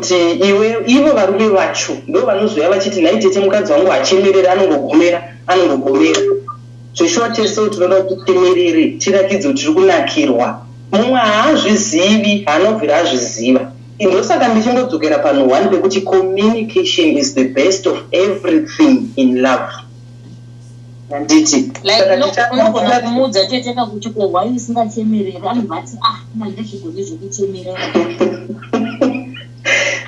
Kuti iwe, ivo varume vacho ndo vanozouya vachiti, "Nhai tete, mukadzi wangu achemerera, anongogomera, anongogomera." Zveshuwa, tese tinoda kuti tichemerere, tirakidze kuti tiri kunakirwa. Mumwe haazvizivi, haanobvira azviziva. Ndosaka ndichingodzokera pano one pekuti communication is the best of everything in love, handiti? Like unogona kumuudza tete kakuti, "Ko, why usingachemereri?" Anobva ati, "Ah, handizvigoni zvekuchemerera."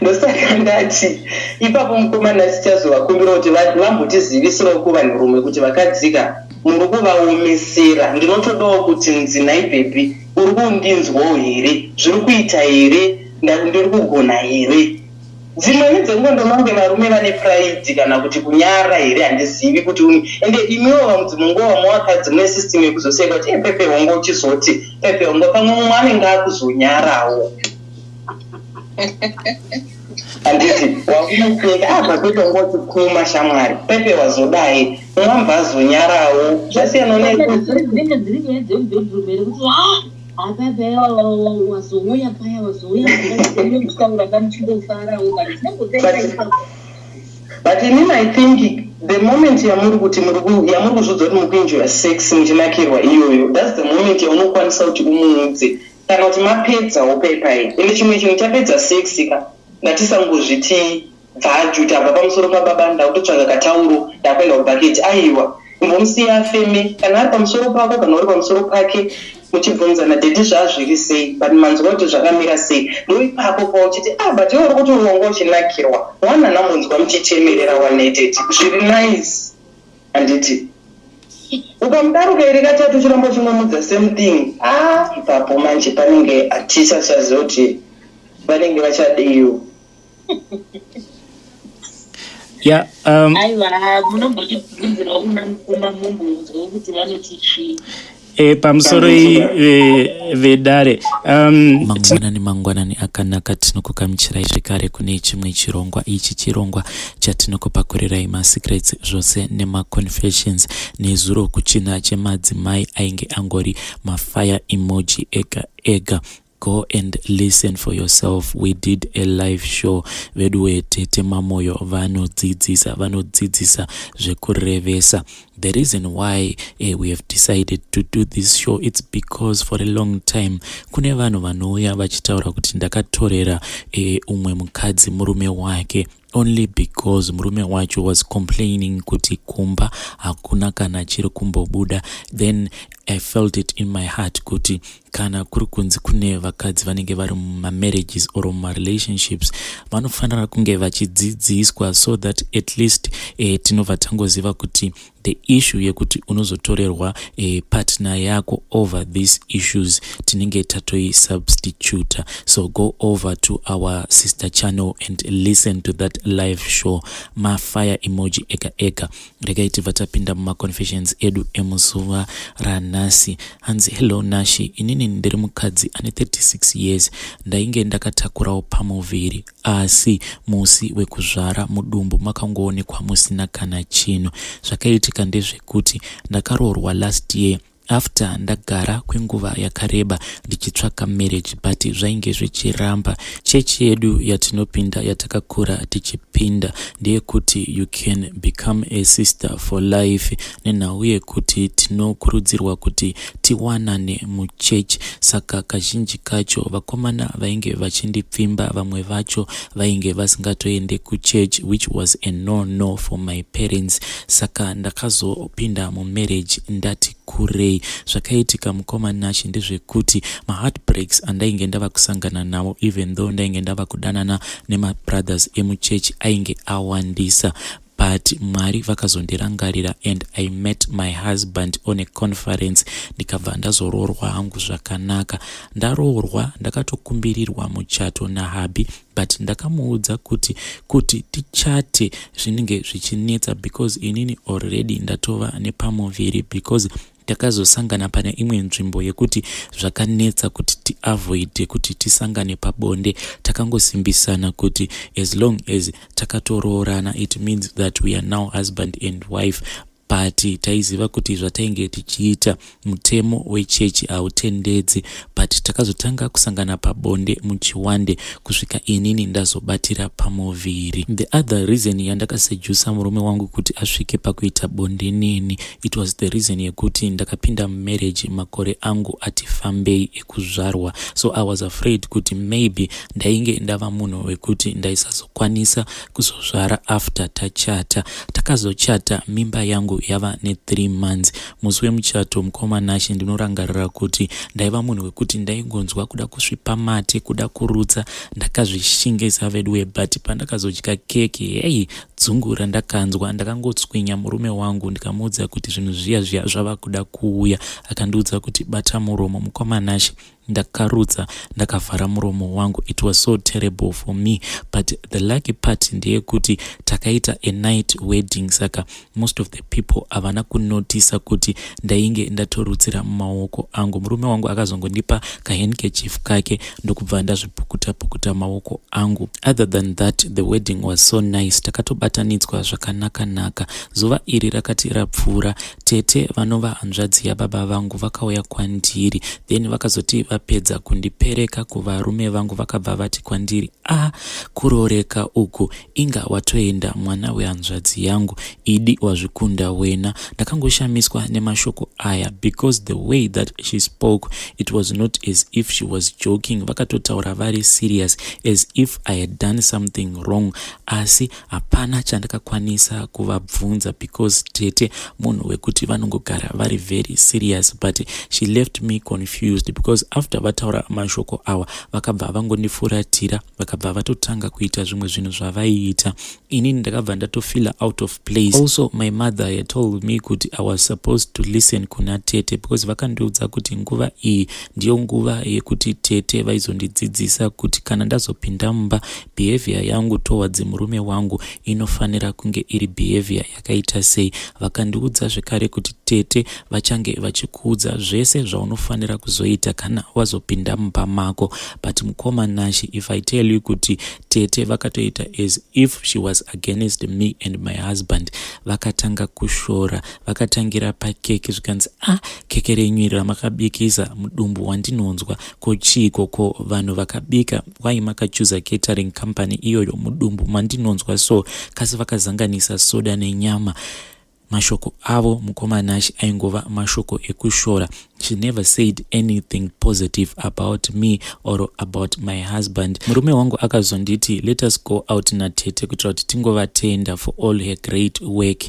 Ndosaka ndati ipapo mukomana tichazovakumbira kuti vambotizivisirawo kuvanhurume kuti vakadzika muri kuvaomesera. Ndinotodawo kuti nzi, "Nhai baby, uri kundinzwawo here? Zviri kuita here? Ndiri kugona here?" Dzimweni dzenguva ndomange varume vane pride kana kuti kunyara here, handizivi kuti ende imiwo vamudzimunguva muvakadzi mune system yekuzoseka kuti, "E, pepe hongo," uchizoti pepe hongo, pamwe mumwe anenge akuzonyarawo, handiti? Wakumuseka apa, pepe hongo, uchikuma shamwari, pepe wazodai, mumwe azonyarawo, zvasiyana. Dzinenge dziri nyaya dzemubedroom here, kuti ah, apepe wazouya paya, wazouya kutaura kamuchingofarawo, but zvinongopera ipapo. But inini I think the moment yamuri kuti yamuri kuzvidza kuti muri kuenjoya sex, muchinakirwa iyoyo, that's the moment yaunokwanisa kuti umuudze, kana kuti mapedzawo paipai. Ende chimwe chinhu, chapedza sex ka, ngatisangozviti bvaju kuti abva pamusoro pababa, ndakutotsvaga katauro, ndakuenda kubhaketi. Aiwa, imbomusiya afeme, kana ari pamusoro pako, kana uri pamusoro pake, muchibvunzana, "Daddy, zvazviri sei?" But manzwa kuti zvakamira sei? Ndo ipapo pauchiti, "Ah, but iwe uri kuti wanga uchinakirwa wana, namunzwa muchichemerera waneteti, zviri nice," handiti? Ukamudaro kairi katatu, uchiramba uchingomudza same thing, ah, ipapo manje panenge hatichachaziva kuti vanenge vachadeiwo. Ya. Aiwa, munombochibvunzirawo kuna mukoma, mumbonzwawo kuti vanoti chii. Pamusoro vedare. Mangwanani, mangwanani akanaka. Tinokugamuchirai zvekare kune chimwe chirongwa. Ichi chirongwa chatinokupakurirai masecrets zvose nemaconfessions. Nezuro kuchina chemadzimai ainge angori mafire emoji ega ega. Go and listen for yourself, we did a live show. Vedu tete Mamoyo vanodzidzisa, vanodzidzisa zvekurevesa. The reason why we have decided to do this show, it's because for a long time kune vanhu vanouya vachitaura kuti ndakatorera umwe mukadzi murume wake only because murume wacho was complaining kuti kumba hakuna kana chiri kumbobuda. Then I felt it in my heart kuti kana kuri kunzi kune vakadzi vanenge vari mumamarriages or mumarelationships, vanofanira kunge vachidzidziswa so that at least tinobva tangoziva kuti the issue yekuti unozotorerwa partner yako over these issues, tinenge tatoisubstituta. So go over to our sister channel and listen to that live show, mafire emoji ega ega. Regai tibva tapinda mumaconfessions edu emuzuva ranhasi. Hanzi, "Hello Nashi, inini ndiri mukadzi ane 36 years. Ndainge ndakatakurawo pamuviri, asi musi wekuzvara mudumbu makangoonekwa musina kana chinhu. Zvakaitika ndezvekuti ndakaroorwa last year after ndagara kwenguva yakareba ndichitsvaka marriage, but zvainge zvichiramba. Chechi yedu yatinopinda, yatakakura tichipinda, ndeyekuti you can become a sister for life, nenhau yekuti tinokurudzirwa kuti tiwanane muchechi. Saka kazhinji kacho vakomana vainge vachindipfimba, vamwe vacho vainge vasingatoende kuchechi, which was a no no for my parents. Saka ndakazopinda mumarriage ndati kurei. Zvakaitika, mukoma Nashi, ndezvekuti maheartbreaks andainge ndava kusangana nawo, even though ndainge ndava kudanana nemabrothers emuchechi, ainge awandisa. But Mwari vakazondirangarira and I met my husband on a conference, ndikabva ndazoroorwa hangu zvakanaka. Ndaroorwa, ndakatokumbirirwa muchato nahubby, but ndakamuudza kuti tichate zvinenge zvichinetsa because inini already ndatova nepamuviri, because takazosangana pane imwe nzvimbo yekuti zvakanetsa kuti tiavoide kuti tisangane pabonde. Takangosimbisana kuti as long as takatoroorana, it means that we are now husband and wife. But taiziva kuti zvatainge tichiita, mutemo wechechi hautendedzi, but takazotanga kusangana pabonde muchiwande kusvika inini ndazobatira pamuviri. The other reason yandakasedusa murume wangu kuti asvike pakuita bonde neni, it was the reason yekuti ndakapinda mumarriage makore angu ati fambei ekuzvarwa, so I was afraid kuti maybe ndainge ndava munhu wekuti ndaisazokwanisa kuzozvara after tachata. Takazochata mimba yangu yava ne3 months. Musi wemuchato, mukoma Nashe, ndinorangarira kuti ndaiva munhu wekuti ndaingonzwa kuda kusvipa mate, kuda kurutsa. Ndakazvishingisa veduwe, but pandakazodya keki, hei, dzungu randakanzwa! Ndakangotswinya murume wangu, ndikamuudza kuti zvinhu zviya zviya zvava kuda kuuya. Akandiudza kuti bata muromo. Mukoma Nashe, ndakarutsa ndakavhara muromo wangu. It was so terrible for me, but the lucky part ndeyekuti takaita a night wedding, saka most of the people havana kunotisa kuti ndainge ndatorutsira mumaoko angu. Murume wangu akazongondipa kahandkerchief kake, ndokubva ndazvipukuta pukuta maoko angu. Other than that, the wedding was so nice. Takatobatanidzwa zvakanaka-naka. Zuva iri rakati rapfuura, tete vanova hanzvadzi yababa vangu vakauya kwandiri. Then vakazoti vapedza kundipereka kuvarume vangu, vakabva vati kwandiri, "A ah, kuroreka uku, inga watoenda mwana wehanzvadzi yangu, idi wazvikunda wena." Ndakangoshamiswa nemashoko aya because the way that she spoke, it was not as if she was joking. Vakatotaura vari serious, as if I had done something wrong. Asi hapana chandakakwanisa kuvabvunza because tete munhu wekuti vanongogara vari very serious. But she left me confused because after vataura mashoko awa, vakabva vangondifuratira, vakabva vatotanga kuita zvimwe zvinhu zvavaiita. Inini ndakabva ndatofeela out of place. Also, my mother had told me kuti I was supposed to listen kuna tete because vakandiudza kuti nguva iyi ndiyo nguva yekuti tete vaizondidzidzisa kuti kana ndazopinda mumba, behavior yangu towards murume wangu inofanira kunge iri behavior yakaita sei. Vakandiudza zvekare kuti tete vachange vachikuudza zvese zvaunofanira kuzoita kana wazopinda mumba mako. But mukoma Nashi, if I tell you kuti tete vakatoita as if she was against me and my husband. Vakatanga kushora, vakatangira pakeke, zvikanzi, "Ah, keke renyu iri ramakabikisa, mudumbu wandinonzwa, ko chiiko? Ko vanhu vakabika, wai makachuza catering company iyoyo? Mudumbu mandinonzwa so, kasi vakazanganisa soda nenyama." Mashoko avo, mukoma Nashi, aingova mashoko ekushora. She never said anything positive about me or about my husband. Murume wangu akazonditi, "Let us go out natete kuitira kuti tingovatenda for all her great work."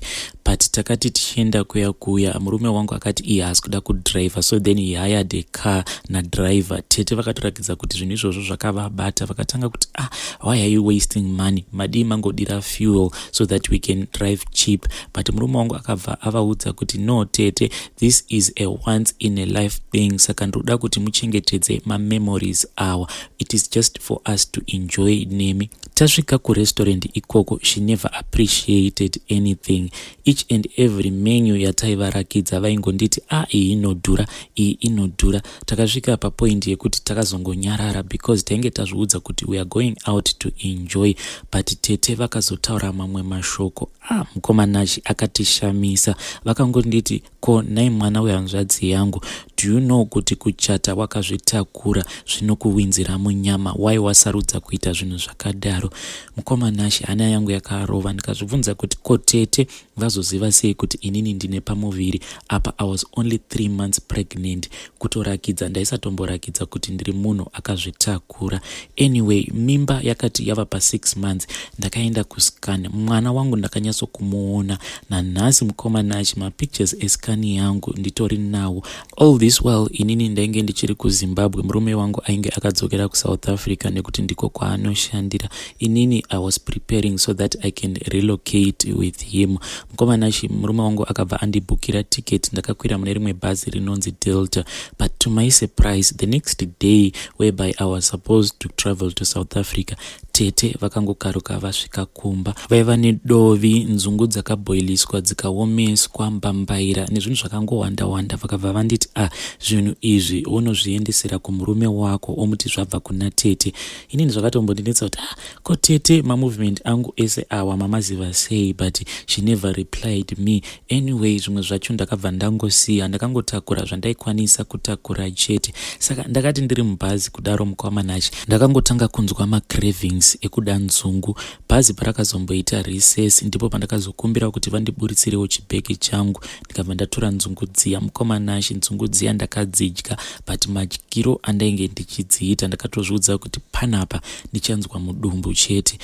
But takati tichienda kuya kuya, murume wangu akati iye haasi kuda kudriver, so then he hired a car nadriver. Tete vakatoratidza kuti zvinhu izvozvo zvakavabata. Vakatanga kuti, "Ah, why are you wasting money? Madii mangodira fuel so that we can drive cheap?" But murume wangu akabva avaudza kuti, "No tete, this is a once in a life thing, saka ndoda kuti muchengetedze mamemories awa. It is just for us to enjoy nemi." Tasvika kurestaurant ikoko, she never appreciated anything. Each and every menu yataivarakidza, vaingonditi, "A ah, iyi inodhura, iyi inodhura." Takasvika papoint yekuti takazongonyarara because tainge tazviudza kuti we are going out to enjoy. But tete vakazotaura mamwe mashoko, ah, mukoma Nashi, akatishamisa. Vakangonditi, "Ko nai mwana wehanzvadzi yangu, do you know kuti kuchata wakazvitakura zvinokuwinzira munyama? Wai wasarudza kuita zvinhu zvakadaro?" Mukoma Nashi, hana yangu yakarova. Ndikazvibvunza kuti ko tete vazoziva sei kuti inini ndine pamuviri apa? I was only 3 months pregnant. Kutorakidza ndaisatomborakidza kuti ndiri munhu akazvitakura. Anyway, mimba yakati yava pa6 months, ndakaenda kuscan. Mwana wangu ndakanyatsokumuona. Nanhasi, mukoma Nashi, mapictures escan yangu nditori nawo. All this while inini ndainge ndichiri kuZimbabwe, murume wangu ainge akadzokera kuSouth Africa nekuti ndiko kwaanoshandira. Inini I was preparing so that I can relocate with him. Mukoma Nashi, murume wangu akabva andibhukira ticket. Ndakakwira mune rimwe bhazi rinonzi Delta. But to my surprise, the next day whereby I was supposed to travel to South Africa, Tete vakangokaruka vasvika kumba. Vaiva nedovi, nzungu dzakabhoiliswa dzikaomeswa, mbambaira nezvinhu zvakangowanda wanda. Vakabva vanditi, ah, zvinhu izvi unozviendesera kumurume wako omuti zvabva kuna tete. Inini zvakatombondinetsa kuti, ah, ko tete mamovement angu ese awa mamaziva sei? But she never replied me. Anyway, zvimwe zvacho ndakabva ndangosiya, ndakangotakura zvandaikwanisa kutakura chete. Saka ndakati ndiri mubhazi kudaro mukwamanachi, ndakangotanga kunzwa macravings ekuda nzungu. Bhazi parakazomboita recess ndipo pandakazokumbira kuti vandiburitsirewo chibhegi changu, ndikabva ndatora nzungu dziya. Mukomanashi, nzungu dziya ndakadzidya, but madyiro andainge ndichidziita ndakatozviudza kuti panapa ndichanzwa mudumbu chete.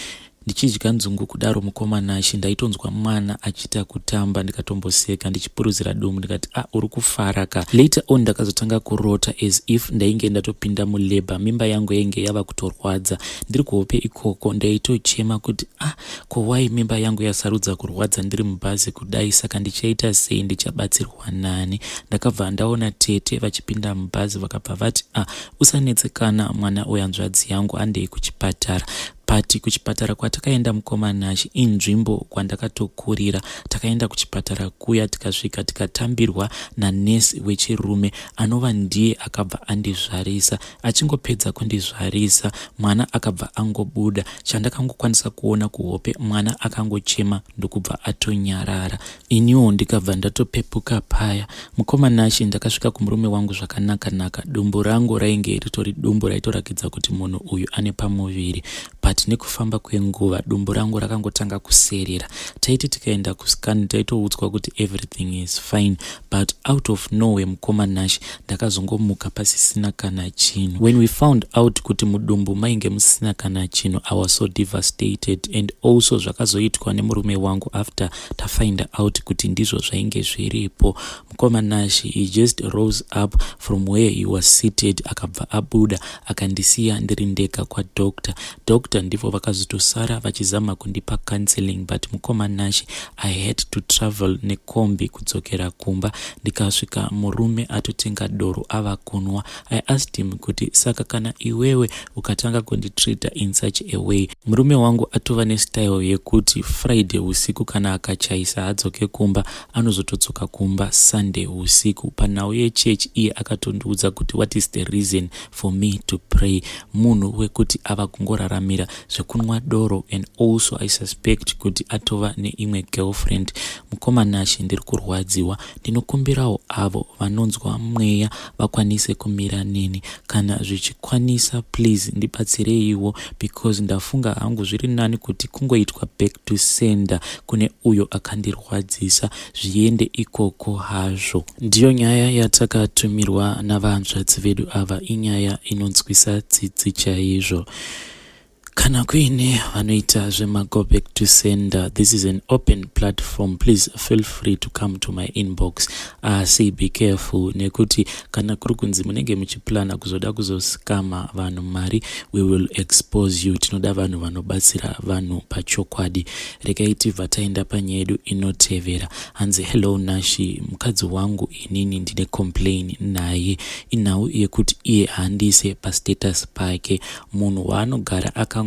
Ndichidya nzungu kudaro mukomanashi, ndaitonzwa mwana achiita kutamba, ndikatomboseka ndichipuruzira dumbu ndikati, ah, uri kufara ka. Later on ndakazotanga kurota as if ndainge ndatopinda mulabor, mimba yangu yainge yava kutorwadza. Ndiri kuhope ikoko ndaitochema kuti, ah, ko why mimba yangu yasarudza kurwadza ndiri mubhazi kudai? Saka ndichaita sei? Ndichabatsirwa nani? Ndakabva ndaona tete vachipinda mubhazi, vakabva vati, ah, usanetsekana mwana wehanzvadzi yangu, handei kuchipatara. But kuchipatara kwatakaenda mukomanashi inzvimbo kwandakatokurira. Takaenda kuchipatara kuya, tikasvika tikatambirwa nanesi wechirume anova ndiye akabva andizvarisa. Achingopedza kundizvarisa, mwana akabva angobuda. Chandakangokwanisa kuona kuhope, mwana akangochema ndokubva atonyarara, iniwo ndikabva ndatopepuka paya. Mukomanashi, ndakasvika kumurume wangu zvakanaka-naka. Dumbu rangu rainge ritori dumbu raitorakidza kuti munhu uyu ane pamuviri, but nekufamba kwenguva dumbu rangu rakangotanga kuserera. Taiti tikaenda kuscan taitoudzwa kuti everything is fine, but out of nowhere mukomanashi, ndakazongomuka pasisina kana chinhu. When we found out kuti mudumbu mainge musina kana chinhu, I was so devastated, and also zvakazoitwa nemurume wangu after tafind out kuti ndizvo zvainge zviripo. Mukomanashi, he just rose up from where he was seated, akabva abuda akandisiya ndiri ndega kwadoctor. Doctor ndivo vakazotosara vachizama kundipa counseling, but mukomanashi, I had to travel nekombi kudzokera kumba. Ndikasvika murume atotenga doro ava kunwa. I asked him kuti, saka kana iwewe ukatanga kunditreata in such a way? Murume wangu atova nestyle yekuti Friday usiku kana akachaisa adzoke kumba, anozotodzoka kumba Sunday usiku. Panhau yechechi iye akatondiudza kuti what is the reason for me to pray? Munhu wekuti ava kungoraramira zvekunwa doro, and also I suspect kuti atova neimwe girlfriend. Mukomanashi, ndiri kurwadziwa. Ndinokumbirawo avo vanonzwa mweya vakwanise kumira neni kana zvichikwanisa. Please ndibatsireiwo, because ndafunga hangu zviri nani kuti kungoitwa back to sender kune uyo akandirwadzisa, zviende ikoko hazvo. Ndiyo nyaya yatakatumirwa navanzvadzi vedu ava. Inyaya inonzwisa tsitsi chaizvo. Kana kuine vanoita zvemago back to sender, this is an open platform. Please feel free to come to my inbox, asi be careful nekuti kana kuri kunzi munenge muchiplana kuzoda kuzoskama vanhu mari, we will expose you. Tinoda vanhu vanobatsira vanhu pachokwadi. Regai tibva taenda panyaya yedu inotevera. Hanzi, hello Nashi, mukadzi wangu inini ndine complain naye. Inhau yekuti iye haandise pastatus pake. Munhu waanogara akangoisa,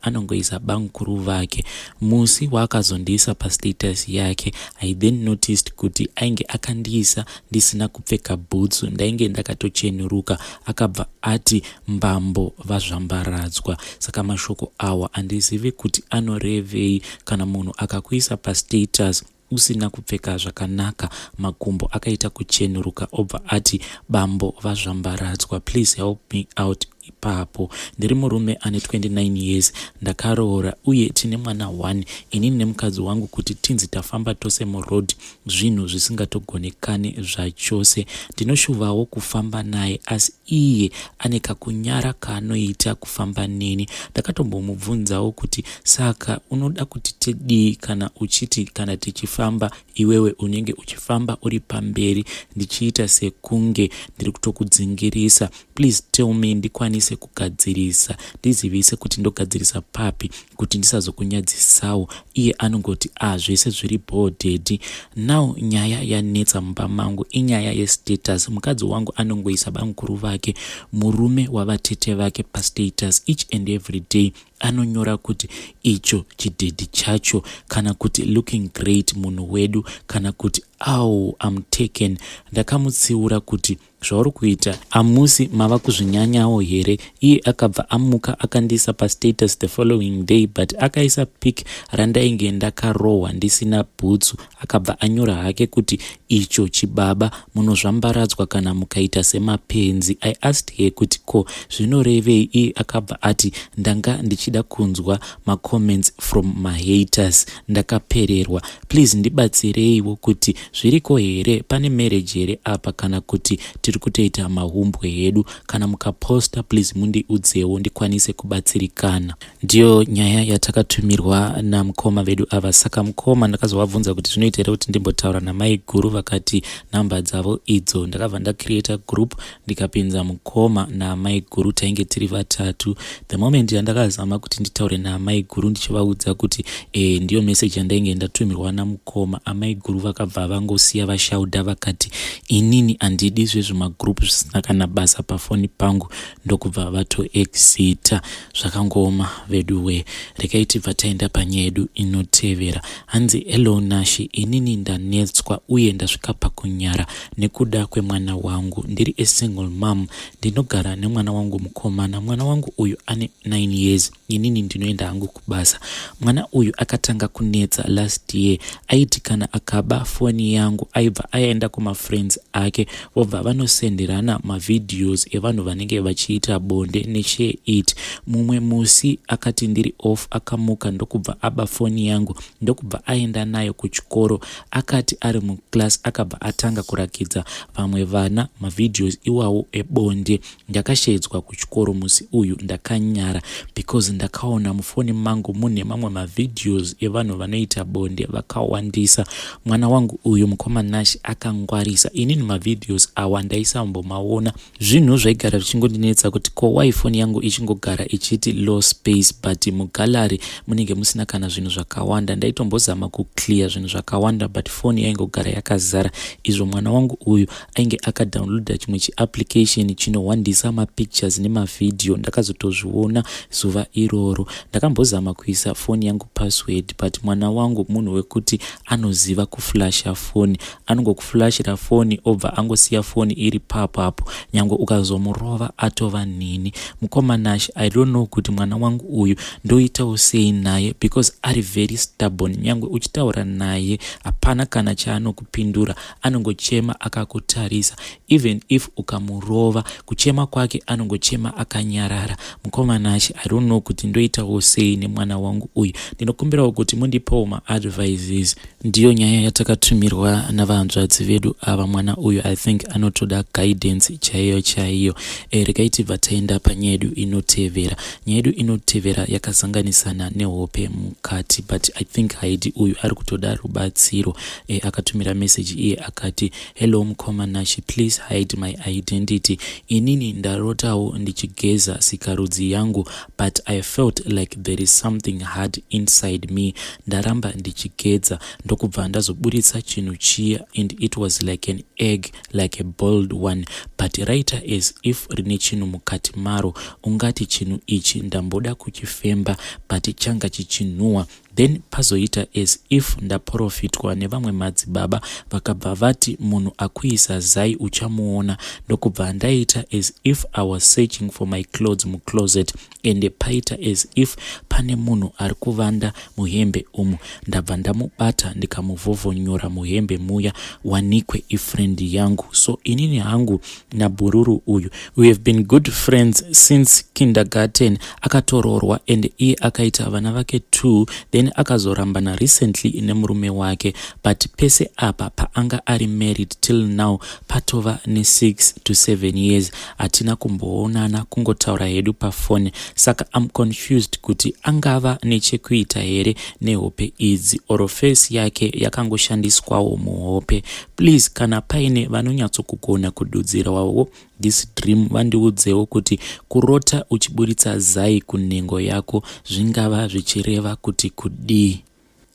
anongoisa bamukuru vake. Musi waakazondiisa pastatus yake, I then noticed kuti ainge akandiisa ndisina kupfeka bhutsu, ndainge ndakatochenuruka. Akabva ati mbambo vazvambaradzwa. Saka mashoko awa handizivi kuti anorevei. Kana munhu akakuisa pastatus usina kupfeka zvakanaka, makumbo akaita kuchenuruka, obva ati bambo vazvambaradzwa. Please help me out ipapo. Ndiri murume ane 29 years, ndakaroora uye tine mwana 1 inini nemukadzi wangu. Kuti tinzi tafamba tose muroad, zvinhu zvisingatogonekane zvachose. Ndinoshuvawo kufamba naye, asi iye ane kakunyara kaanoita kufamba neni. Ndakatombomubvunzawo kuti, saka unoda kuti tidii kana uchiti kana tichifamba iwewe unenge uchifamba uri pamberi, ndichiita sekunge ndiri kutokudzingirisa? Please tell me ndikwanise kugadzirisa. Ndizivise kuti ndogadzirisa papi kuti ndisazokunyadzisawo. Iye anongoti, ah, zvese zviri bhodhedhi. Now nyaya yanetsa mumba mangu inyaya yestatus. Mukadzi wangu anongoisa bamukuru vake, murume wavatete vake, pastatus each and every day. Anonyora kuti icho chidhedhi chacho, kana kuti looking great munhu wedu, kana kuti au am taken. Ndakamutsiura kuti zvauri kuita amusi mava kuzvinyanyawo here? Iye akabva amuka akandiisa pastatus the following day, but akaisa pic randainge ndakarohwa ndisina bhutsu. Akabva anyora hake kuti icho chibaba, munozvambaradzwa kana mukaita semapenzi. I asked her kuti ko zvinorevei? Iye akabva ati ndanga ndichida kunzwa macomments from mahaters. Ndakapererwa. Please ndibatsireiwo kuti zviriko here, pane marriage here apa, kana kuti tiri kutoita mahumbwe hedu? Kana mukaposta, please mundiudzewo ndikwanise kubatsirikana. Ndiyo nyaya yatakatumirwa namukoma vedu ava. Saka mukoma, ndakazovabvunza kuti zvinoita here kuti ndimbotaura namai guru. Vakati nhamba dzavo idzo. Ndakabva ndacreata group, ndikapinza mukoma naamai guru, tainge tiri vatatu. The moment yandakazama kuti nditaure naamai guru ndichivaudza kuti ndiyo meseji yandainge ndatumirwa namukoma, amai guru vakabva vangosiya vashaudha, vakati inini handidi zvezvemagroup zvisina kana basa pafoni pangu, ndokubva vatoexita. Zvakangooma vedu we. Regai tibva taenda panyaya yedu inotevera. Hanzi, "Hello Nashi, inini ndanetswa uye ndasvika pakunyara nekuda kwemwana wangu. Ndiri a single mom, ndinogara nemwana wangu mukomana. Mwana wangu uyu ane 9 years. Inini ndinoenda hangu kubasa. Mwana uyu akatanga kunetsa last year. Aiti kana akaba foni yangu, aibva aenda kumafriends ake, vobva vanosenderana mavideos evanhu vanenge vachiita bonde neSHAREit. Mumwe musi akati ndiri off, akamuka ndokubva aba foni yangu, ndokubva aenda nayo kuchikoro. Akati ari muclass, akabva atanga kurakidza vamwe vana mavideos iwawo ebonde. Ndakashedzwa kuchikoro musi uyu. Ndakanyara because ndakaona mufoni mangu mune mamwe mavideos evanhu vanoita bonde vakawandisa. Mwana wangu uyu, mukoma Nash, akangwarisa. Inini mavideos awa ndaisambomaona. Zvinhu zvaigara zvichingondinetsa kuti ko why foni yangu ichingogara ichiti low space, but mugallery munenge musina kana zvinhu zvakawanda? Ndaitombozama kuclear zvinhu zvakawanda, but foni yaingogara yakazara. Izvo mwana wangu uyu ainge akadownloada chimwe chiapplication chinowandisa mapictures nemavhidhiyo. Ndakazotozviona zuva iroro. Ndakambozama kuisa foni yangu password, but mwana wangu munhu wekuti anoziva kuflasha foni. Anongokuflashira foni, obva angosiya foni iri papapo, nyange ukazomurova atova nini. Mukoma Nash, I don't know kuti mwana wangu uyu ndoitawo sei naye because ari very stubborn. Nyange uchitaura naye, hapana kana chaanokupindura. Anongochema akakutarisa. Even if ukamurova, kuchema kwake anongochema akanyarara. Mukoma Nash, I don't know kuti ndoitawo sei nemwana wangu uyu. Ndinokumbirawo kuti mundipewo maadvices." Ndiyo nyaya yatakatumirwa navahanzvadzi vedu ava. Mwana uyu, I think anotoda guidance chaiyo chaiyo. Regai tibva taenda panyaya yedu inotevera. Nyaya yedu inotevera yakazanganisana nehope mukati, but I think haidi uyu ari kutoda rubatsiro. Akatumira meseji iye akati, "Hello mukoma Nashi, please hide my identity. Inini ndarotawo ndichigeza sikarudzi yangu, but I felt like there is something hard inside me. Ndaramba ndichigeza, ndokubva ndazoburitsa chinhu chiya, and it was like an egg, like a boiled one, but raita as if rine chinhu mukati maro. Ungati chinhu ichi ndamboda kuchifemba, but changa chichinhuhwa. Then pazoita as if ndaprofitwa nevamwe madzibaba, vakabva vati munhu akuisa zai uchamuona. Ndokubva ndaita as if I was searching for my clothes mucloset, ende paita as if pane munhu ari kuvanda muhembe umu. Ndabva ndamubata, ndikamuvhovhonyora muhembe muya, wanikwe ifriend yangu. So inini hangu nabhururu uyu, we have been good friends since kindergarten. Akatoroorwa and iye akaita vana vake two, then akazorambana recently nemurume wake, but pese apa paanga ari married till now, patova ne6 to 7 years, hatina kumboonana, kungotaura hedu pafoni. Saka am confused kuti angava nechekuita here nehope idzi, or face yake yakangoshandiswawo muhope. Please, kana paine vanonyatsokugona kududzirawo this dream, vandiudzewo kuti kurota uchiburitsa zai kunhengo yako zvingava zvichireva kuti kudii."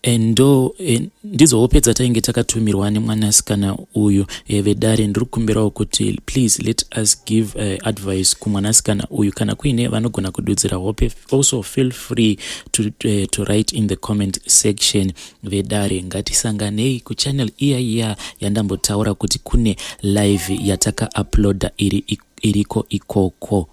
Ndo ndidzo hope dzatainge takatumirwa nemwanasikana uyu. Vedare, ndiri kukumbirawo kuti please let us give advice kumwanasikana uyu. Kana kuine vanogona kududzira hope, also feel free to write in the comment section. Vedare, ngatisanganei kuchannel iya iya yandambotaura kuti kune live yatakauploada iri iriko ikoko.